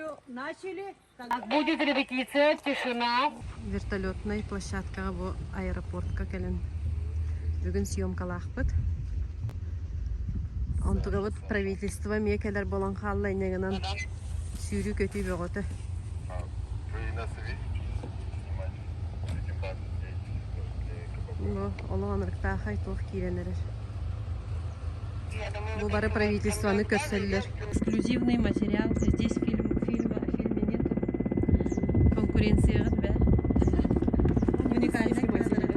Говорю, начали. Будет репетиция, тишина. Вертолетнай площадкаҕа бу аэропортка кэлэн бүгүн съемкалаахпыт. Онтугабыт правительство эмиэ кэлэр буолан хаалла инньэ гынан сүүрүү-көтүү бөҕөтө. Бу олох ынырыктаахай туох киирэн эрэр. Бу бары правительствоны көрсөллөр. Эксклюзивный материал. Здесь фильм, фильма, о фильме нету. Конкуренцияҕыт бэ. Уникальный кадры.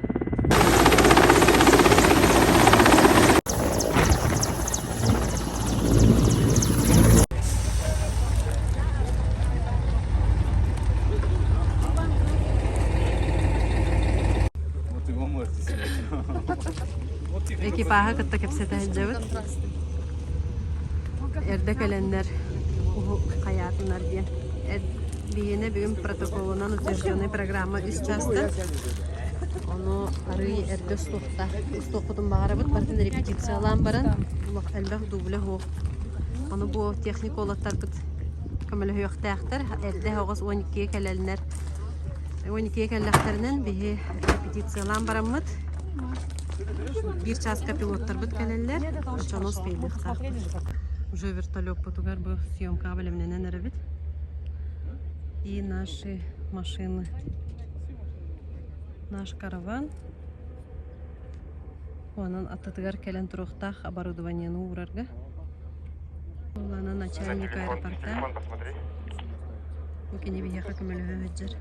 Вот его можете снять. Экипаһы кытта кэпсэтэ сылдьабыт. Эрдэ кэлэннэр уһук хайаатынар диэн. Биһиэнэ бүгүн протоколунан утвержденный программа үс чаастан. Ону арыый эрдэ устуохта. Устуохпутун баҕарабыт. Барытын репетициялаан баран элбэх дубля суох. Ону бу техник уолаттарбыт көмөлөһүөхтээхтэр. Эрдэ оҕус 12-гэ кэлэллэр. 12-гэ кэллэхтэринэн биһи репетициялаан бараммыт Биир чааска пилоттарбыт кэлэллэр, оччону успейдыахтаахпыт. Уже вертолеппутугар бу съемкаҕа бэлэмнэнэн эрэбит. И наши машины. Наш караван. Онон аттытыгар кэлэн туруохтаах оборудованиены уурарга. Улана начальник аэропорта. Бу кини биһиэхэ көмөлөһө сылдьар.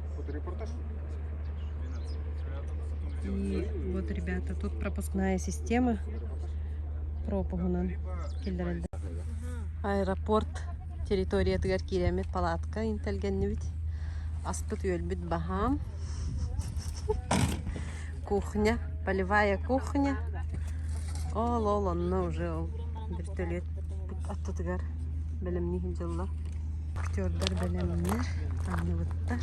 И вот, ребята, тут пропускная система пропуһунан киллэрэллэр. Аэропорт территориятыгар киирэммит палатка интэлгэннибит. Аспыт-үөлбүт баһаам. Кухня, полевая кухня. Ол-ол онно уже ол вертолет аттытыгар бэлэмнии сылдьаллар. Актердар бэлэмнэр, таҥныбыттар.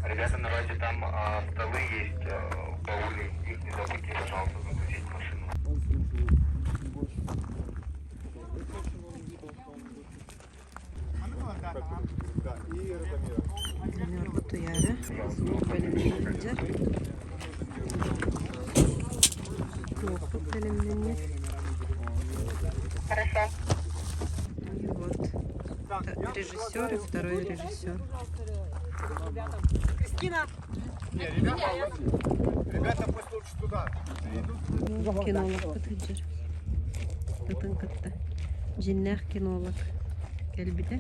Ребята, на базе там а, столы есть э, в бауле. Их не забудьте, пожалуйста, загрузить в машину. Ньурба Туйаара звук бэлэмнии сылдьар. Туохпут бэлэмнэнэр. Хорошо. И вот режиссер и второй режиссер. Кристина! Не, ребята, ребята пусть лучше туда. Кинологпыт сылдьар. Ытын кытта. Дьиннээх кинолог кэлбитэ.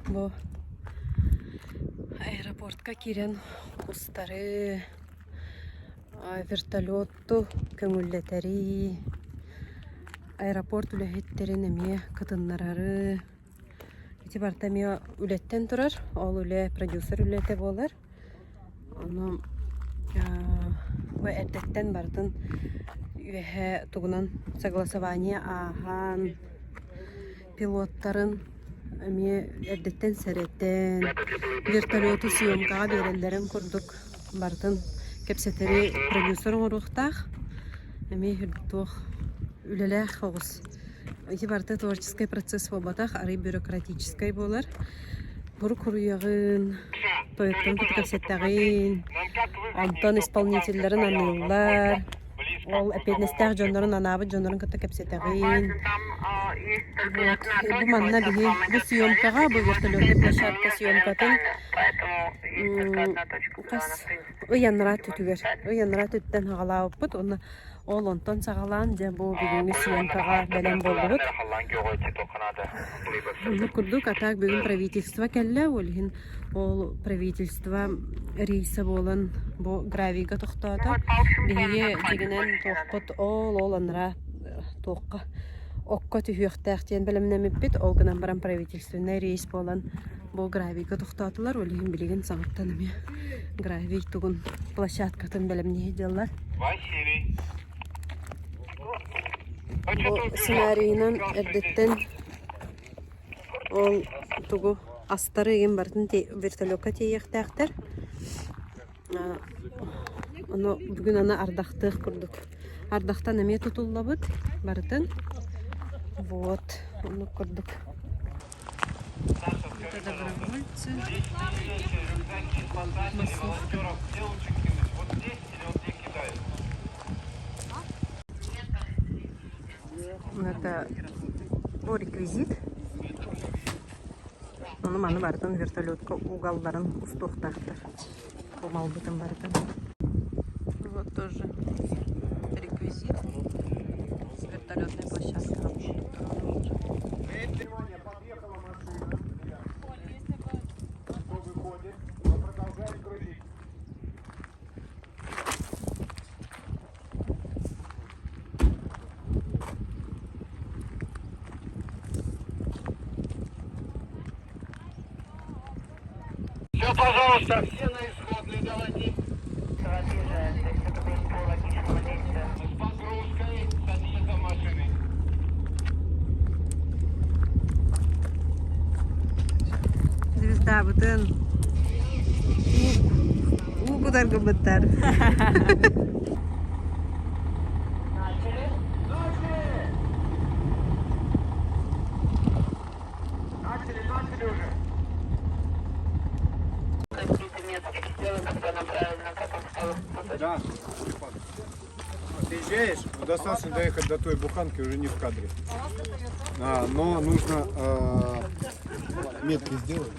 Бу аэропортка киирэн устары, вертолетту көҥүллэтэри, аэропорт үлэһиттэрин эмиэ кытыннарары Ити барыта эмиэ үлэттэн турар, ол үлэ продюсер үлэтэ буолар. Ону бу эрдэттэн барытын үөһэ тугунан согласование ааһан, пилоттарын эмиэ эрдэттэн сэрэтэн, вертолету съемкаҕа биэрэллэрин курдук барытын кэпсэтэри продюсер оҥоруохтаах. Эмиэ туох үлэлээх оҕус. Ити барыта творческай процесс буолбатах, арый бюрократическай буолар. Бурук хуруйаҕын, тойоттон кытта кэпсэттэҕин, онтон исполнителлэрин аныыллар, ол эппиэтинэстээх дьоннорун анаабыт дьоннорун кытта кэпсэтэҕин. Вот. Бу манна биһи бу съемкаҕа, бу вертолетный площадка съемкатын хас ый анараа өттүгэр, ый анараа өттүттэн саҕалаабыппыт уонна Ол онтон саҕалаан дьэ бу бүгүҥҥү съемкаҕа бэлэм буоллубут. Оннук курдук, а так бүгүн правительство кэллэ, ол иһин ол правительство рейсэ буолан бу гравийга тохтоото. Биһиги дьигинэн туохпут ол-ол анараа туохха окко түһүөхтээх диэн бэлэмнэммиппит. Ол гынан баран правительственнай рейс буолан бу гравийга тохтоотулар. Ол иһин билигин саҥаттан эмиэ гравий тугун площадкатын бэлэмнии сылдьаллар. Василий. Бу сценарийынан эрдэттэн ол тугу астары игин барытын вертолекка тиэйиэхтээхтэр. Ону бүгүн аны ардахтыах курдук. Ардахтан эмиэ тутуллабыт барытын. Вот, оннук курдук. Это добровольцы. Массовка. Это бу реквизит. Ону маны барытын вертолетка угалларын устуохтаахтар. Бу малбытын барытын. Вот тоже реквизит. Вертолетная площадка. Все, пожалуйста, все на исходные давайте. С погрузкой, с отъездом машины. Звездабытын уу кутар гыммыттар. Начали, начали уже. Да. Отъезжаешь, достаточно доехать до той буханки, уже не в кадре. А, но нужно метки сделать.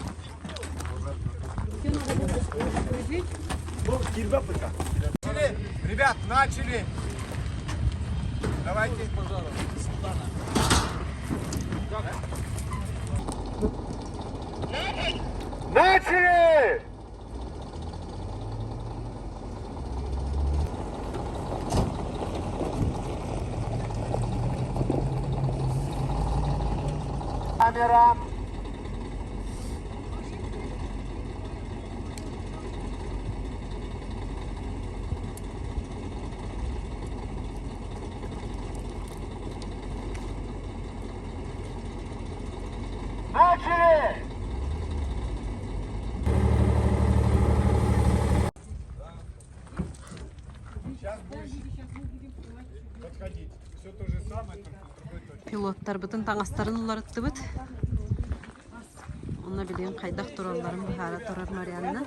Ребят, начали! Давайте, пожалуйста. Начали! Камера! Начали! Сейчас будешь подходить. Все то же самое, только с другой точки. Пилоттарбытын таҥастарын уларыттыбыт. Онно билигин хайдах туралларын быһаара турар Марианна.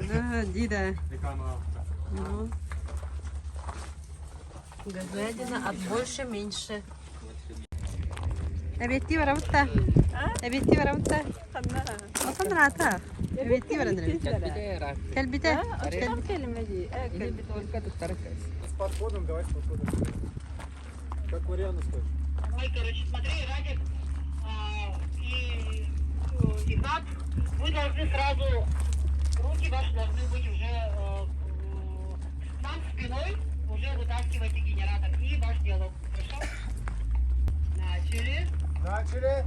Да, Дида. Ну. Говядина от больше меньше. Эбиэттии барабыт да? Эбиэттии барабыт да? Отон ыраата. Эбиэттии баран эрэбит. Кэлбитэ. С подходом, давай с подходом. Как вариант скажешь? Ой, короче, смотри, Радик и Игнат, вы должны сразу, руки ваши должны быть уже к нам спиной, уже вытаскивайте генератор и ваш диалог. Хорошо? Начали. Начали!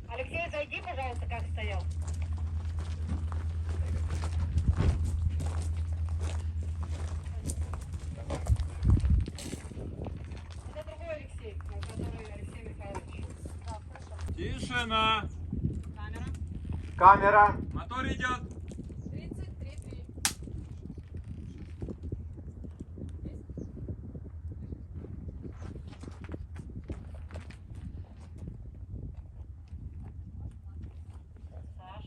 Алексей, зайди, пожалуйста, как стоял. Это другой Алексей, который Алексей Михайлович. Тишина! Камера! Мотор идет! 33,3. Саш.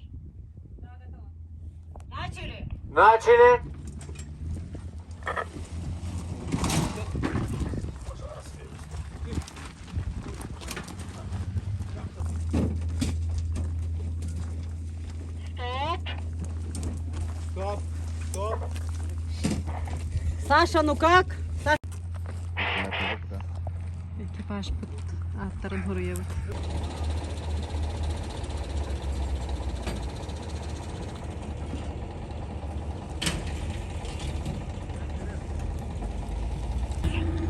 Начали. Начали! Стоп. Стоп! Стоп! Саша, ну как? Экипажпыт ааттарын суруйабыт.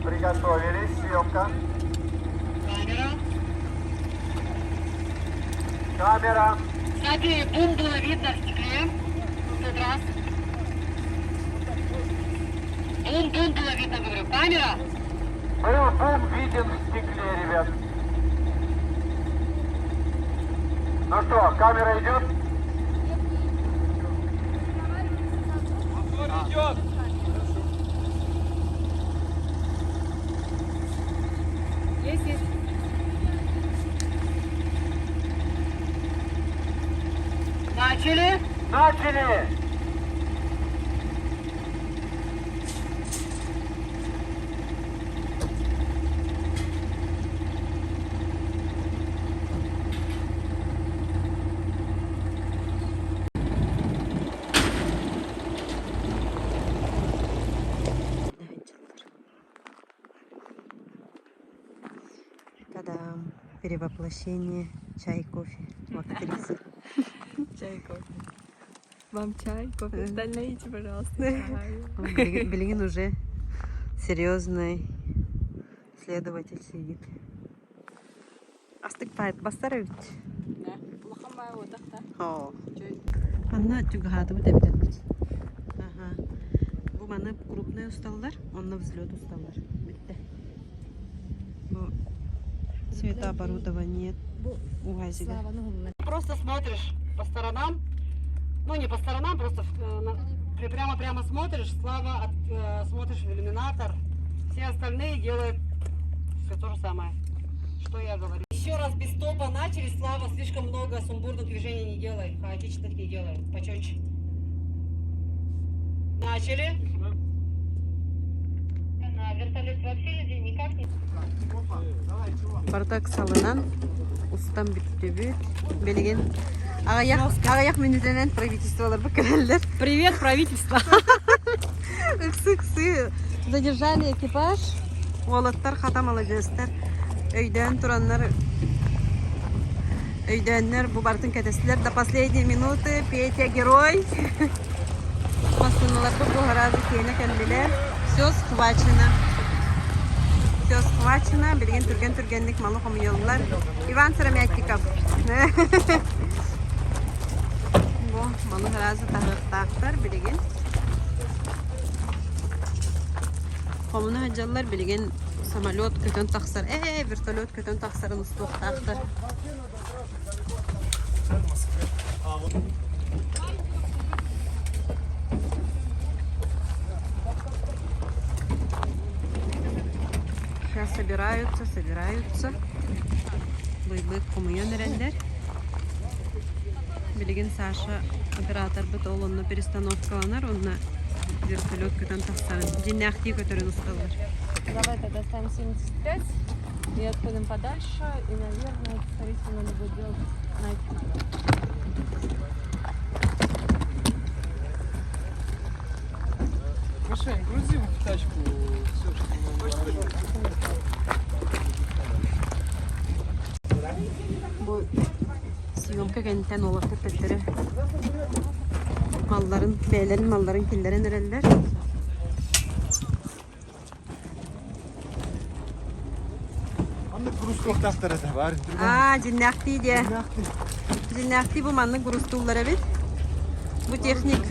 Приготовились, съемка. Камера. Камера. Кстати, бум было видно в стекле. В тот раз. Бум-бум было видно, говорю. Камера. Был бум виден в стекле, ребят. Ну что, камера идет? Мотор идет. Есть, есть. Начали. Начали! Та-дам! Перевоплощение чай, кофе в актрисы. Чай, кофе. Вам чай, кофе. Налейте, пожалуйста, чай. Билигин уже серьезный следователь сидит. Астык пайт бастар ведь. Да. Улахан баай отах да. О. Анна чугаһаатыбыт эбитэрбит. Аха. Бу маны крупный усталлар, онно взлет усталлар. Бүттэ. Бу светооборудование УАЗига. Просто смотришь по сторонам. Ну, не по сторонам, просто прямо-прямо смотришь. Слава, смотришь в иллюминатор. Все остальные делают все то же самое, что я говорю. Еще раз без стопа начали, Слава, слишком много сумбурных движений не делай, хаотичных не делай, почетче. Начали. На вертолете вообще людей никак не... Барыта ыксалынан устан бүттүбүт. Билигин аҕыйах аҕыйах мүнүүтэнэн правительстволарбыт кэлэллэр. Привет, правительство. Ыксы-ыксы задержали экипаж. Уолаттар хата маладьыастар. Өйдөөн тураннар өйдөөннөр бу барытын кэтэстилэр. До последней минуты Петя герой. Массыыналарбыт бу сразу киэнэ кэллилэр. Все схвачено. Все схвачено. Билигин түргэн-түргэнник малы хомуйаллар. Иван Сыромятников. Бу малы сразу таһыахтаахтар билигин. Хомуна сылдьаллар билигин самолет көтөн тахсар. Ээ, вертолет көтөн тахсарын устуохтаахтар. Сейчас собираются, собираются. Быйбыт хомуйан эрэллэр. Билигин Саша операторбыт ол онно перестановкаланар, онно вертолет көтөн тахсарын. Дьиҥнээхтии көтөрүн усталлар. Давай тогда ставим 75 и отходим подальше. И, наверное, скорее всего, надо будет делать на Мишень, грузи в тачку все, что нам надо. Бу съемка кэнниттэн уолаттар төттөрү малларын, бэйэлэрин малларын киллэрэн эрэллэр. Маннык грузтуохтаахтар этэ баар. Аа, дьиҥнээхтии диэ. Дьиҥнээхтии бу маннык грузтууллар эбит. Бу техник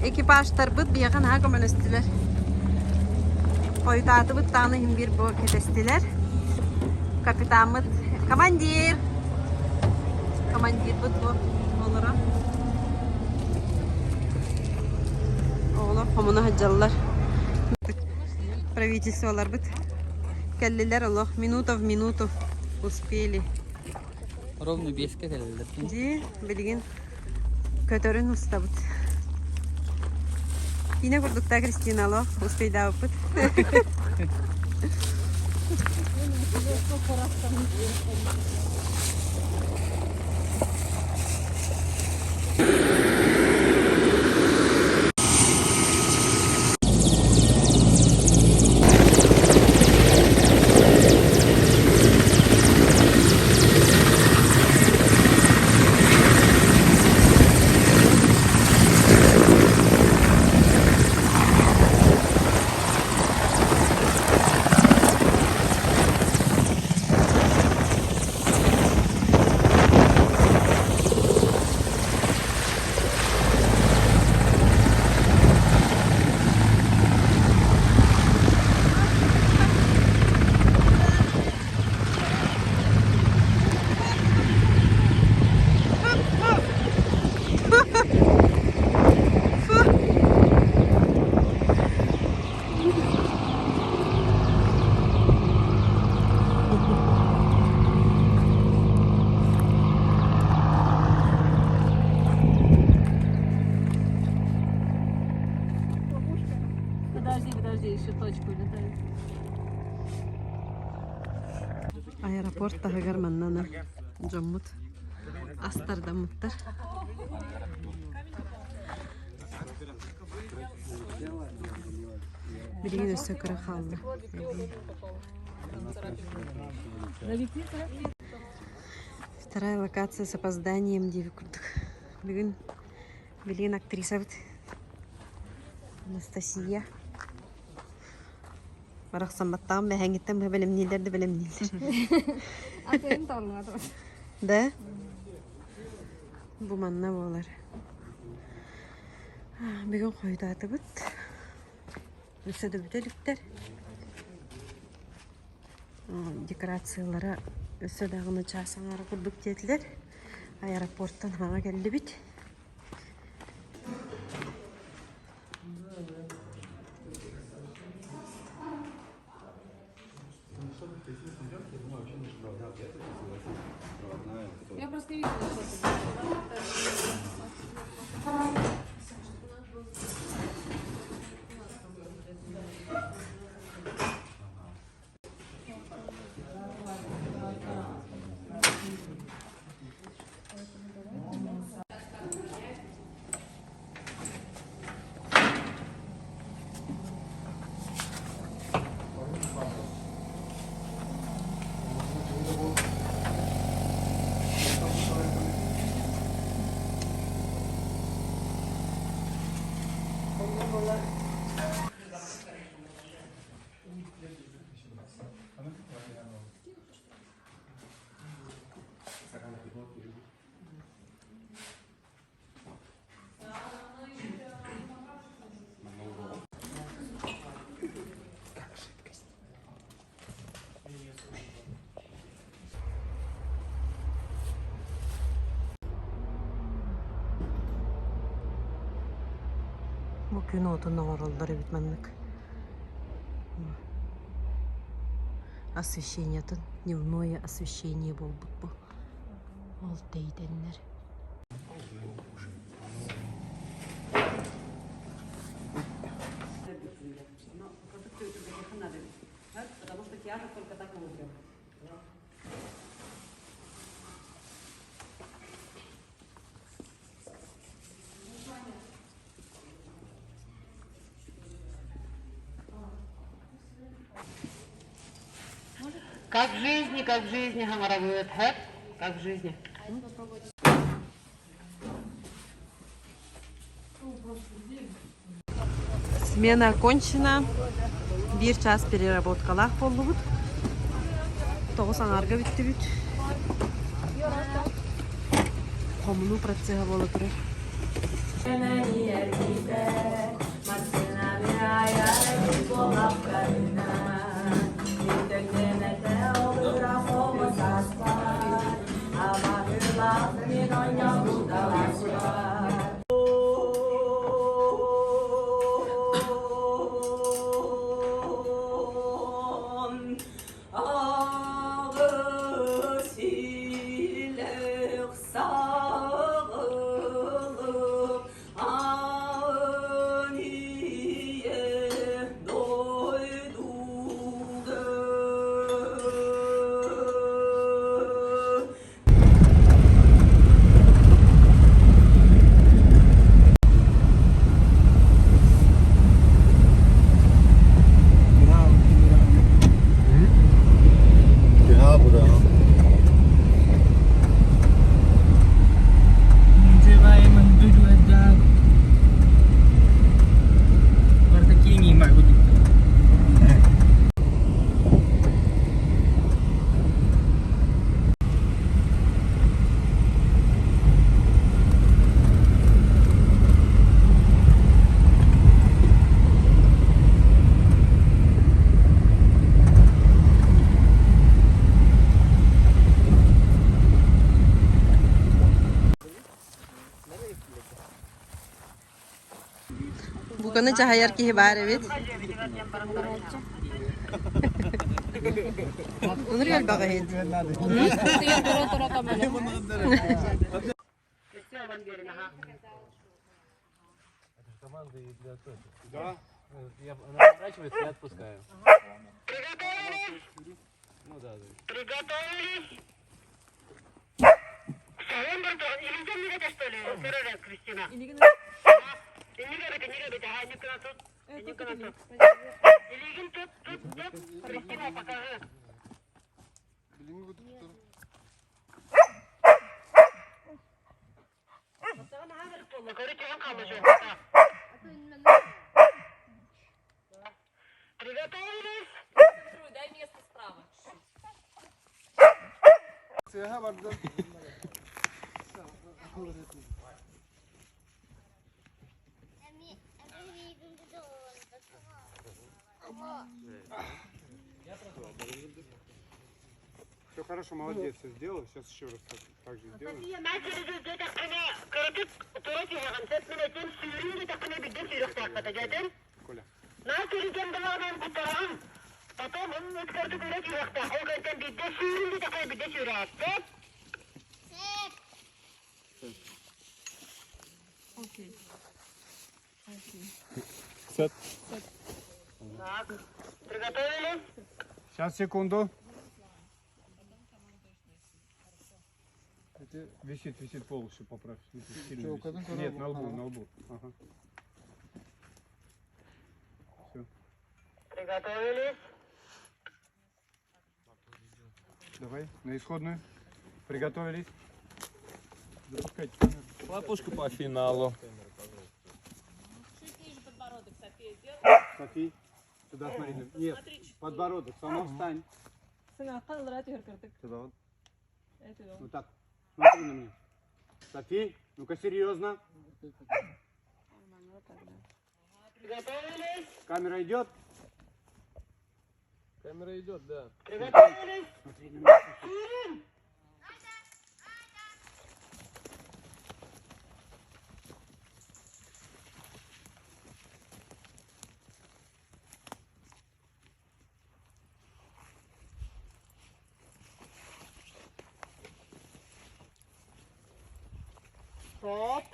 экипажтарбыт биһиэхэ наһаа көмөлөстүлэр. Хойутаатыбыт даҕаны иһин биир бу кэтэстилэр. Капитаммыт командир! Командирбыт бу олоро. Оҕолор хомуна сылдьаллар. Правительстволарбыт кэллилэр олох минута в минуту успели. Ровно биэскэ кэлэллэр. Дии, билигин көтөрүн устабыт. Киинэ курдукта Кристина олох успейдаабыппыт. Аэропорт таһыгар манна дьоммут астардаммыттар. Билигин өссө кыра хаалла. Вторая локация с опозданием диэби курдук. Бүгүн билигин актрисабыт Анастасия Барахсамматтаҕым бэһэҥҥиттэн быһа бэлэмнииллэр да бэлэмнииллэр. Атын толлуга Да? Бу манна буолар. Бүгүн хойутаатыбыт. Өссө да бүтэ иликтэр. Декорациялара өссө даҕаны чаас аҥаара курдук диэтилэр. Аэропорттан хаҥа кэллибит. Я просто не видела, что это. Бу күн уотун оҥороллор эбит маннык освещениетын дневное освещение буолбут бу ол тэйитэннэр Потому что театр только так мы уйдем. Как в жизни, как в жизни, хамаравыт, хэп, как в жизни. Смена окончена. Биир чаас переработкалаах буоллубут. Тоҕус аҥаарга бүттүбүт. Хомунуу процеһа буола турар. Буканы дьаһайар киһи баар эбит. Онур элбэх иһит. Да. Я, она поворачивается, я отпускаю. Ну да, да. Приготовились. Приготовились. Дай место справа. Все хорошо, молодец, все сделал. Сейчас еще раз так, так же сделаем. Коля. Окей. Окей. Сет. Так, приготовились. Сейчас, секунду. Это висит, висит полностью поправь. Висит, сильно висит. Нет, на лбу, на лбу. Ага. Все. Приготовились. Давай, на исходную. Приготовились. Запускайте камеру. Хлопушка по финалу. Чуть ниже подбородок, София, сделай. Софи, туда смотри. Нет, подбородок, сама встань. Туда Это Вот так. Смотри на меня. Софи, ну-ка серьезно. Приготовились. Камера идет. Камера идет, да. Приготовились. Смотри на меня. Софи. Стоп.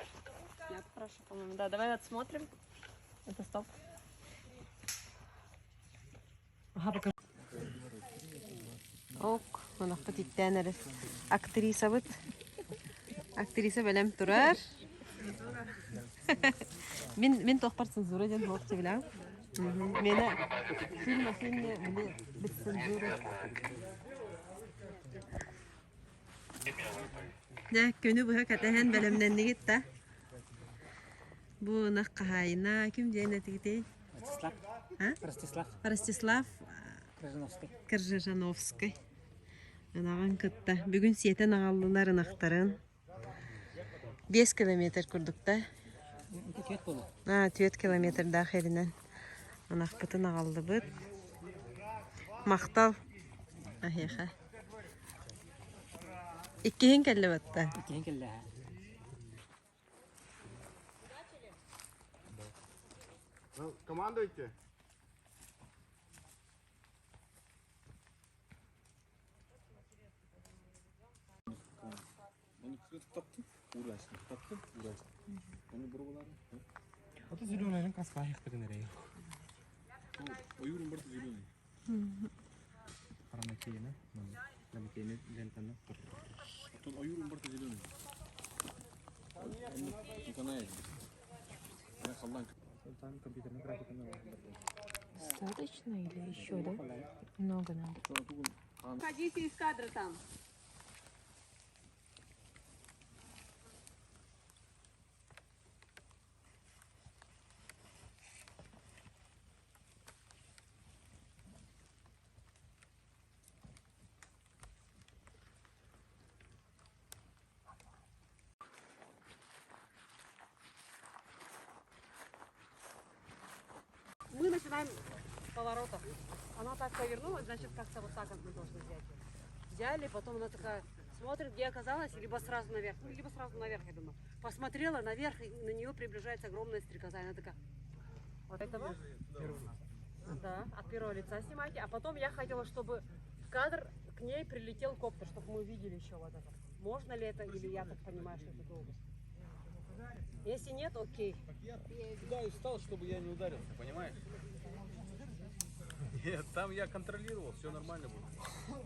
Снято хорошо, по-моему. Да, давай отсмотрим. Это стоп. Ок, ынахпыт иттээн эрэр. Актрисабыт. Актриса бэлэм турар. Мин мин туохпар цензура диэн суох билэм. Миэнэ фильм фильме били без цензуры. Дьэ, күнү быһа кэтэһэн бэлэмнэннигит да? Бу ынах хаһаайына ким диэн этигитий? Ростислав. А? Ростислав Ростислав Крыжановский. Крыжановскай. Ынаҕын кытта. Бүгүн сиэтэн аҕаллылар ынахтарын. 5 километр курдук да. А, 4 километрдаах эринэн ынахпытын аҕаллыбыт. Махтал. Аһиэхэ. Иккиһин кэллэ батта. Иккиһин кэллэ. Ну, командуйте. Достаточно или еще, да? Много надо. Ходите из кадра там. Мы начинаем с поворота. Она так повернулась, значит, как-то вот так мы должны взять. Взяли, потом она такая смотрит, где оказалась, либо сразу наверх. Ну, либо сразу наверх, я думаю. Посмотрела наверх, и на нее приближается огромная стрекоза. И она такая, вот этого? Да, от первого лица снимайте. А потом я хотела, чтобы в кадр к ней прилетел коптер, чтобы мы увидели еще вот это. Можно ли это, или я так понимаю, что это долго? Если нет, окей. Туда и встал, чтобы я не ударился, понимаешь? Нет, там я контролировал, все нормально было.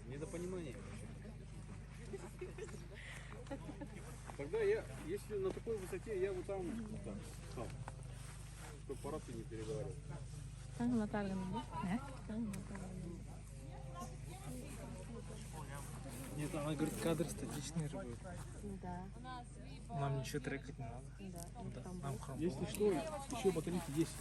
Недопонимание. Тогда я, если на такой высоте, я вот там, вот так, стал. Чтобы по рации не переговаривал. Нет, она говорит, кадр статичный же будет. Да. Нам ничего трекать не надо. Да. Да, нам хром. Если что, еще батарейки есть.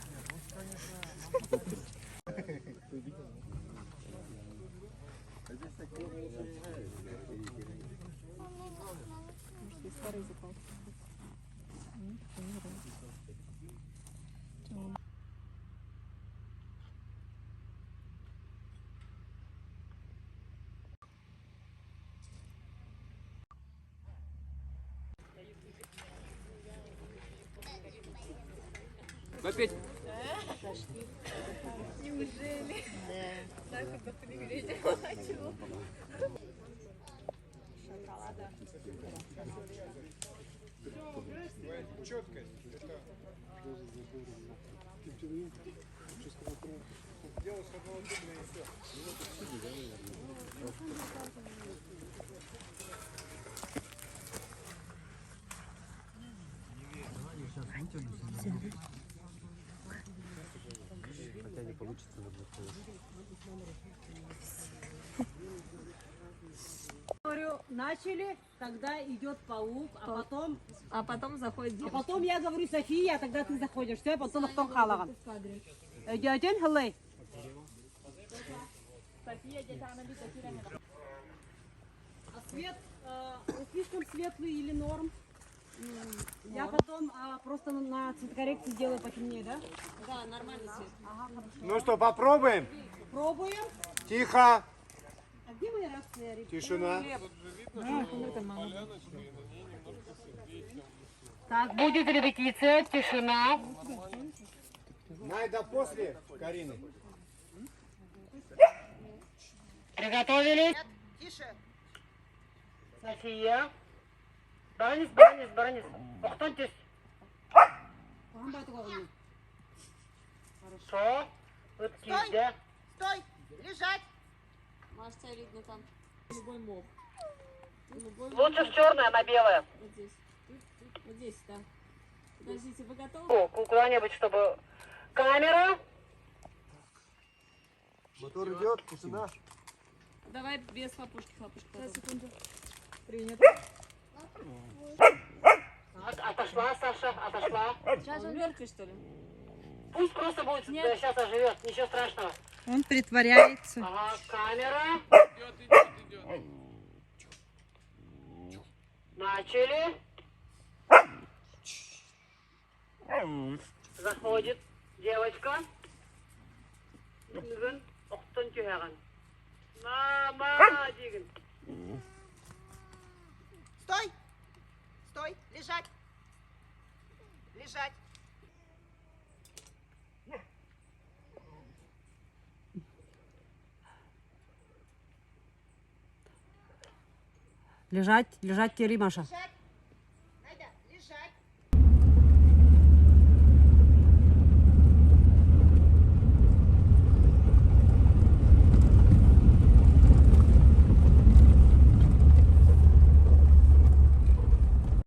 Может, и старый запал. Опять. Четкость. Это дело с одного дубля и все. Говорю, начали, тогда идет паук, а потом, А потом заходит а девушка. потом я говорю София, а тогда ты заходишь. Все, потом потом халаган. Дяден хлей. А свет он слишком светлый или норм? Я потом просто на цветокоррекции сделаю потемнее, да? Да, нормальный свет. Ну что, попробуем? Пробуем. Тихо. А где моя рация? ребят? Тишина. Так, будет репетиция, тишина. Найда после Карины. Приготовились. Тише. София. Баранис, баранис, баранис. Охтонтесь. Хорошо. Вот кизде. Стой! Лежать! Маш, тебя видно там. Любой мох. Любой Лучше мох. в черное, на белое. Вот здесь. Вот здесь, да. Подождите, вы готовы? О, куда-нибудь, чтобы... Камера. Мотор идет, тишина. Давай без хлопушки, хлопушки. Сейчас, секунду. Принято. Отошла, Саша, отошла. Сейчас он мертвый, что ли? Пусть просто будет, Нет. да, сейчас оживет, ничего страшного. Он притворяется. Ага, камера. Идет, идет, идет. Начали. Заходит девочка. Бүгін оқтын түһәгән. Мама деген. Стой! Стой! Лежать! Лежать! Лежать, лежать, Кири, Маша. Лежать!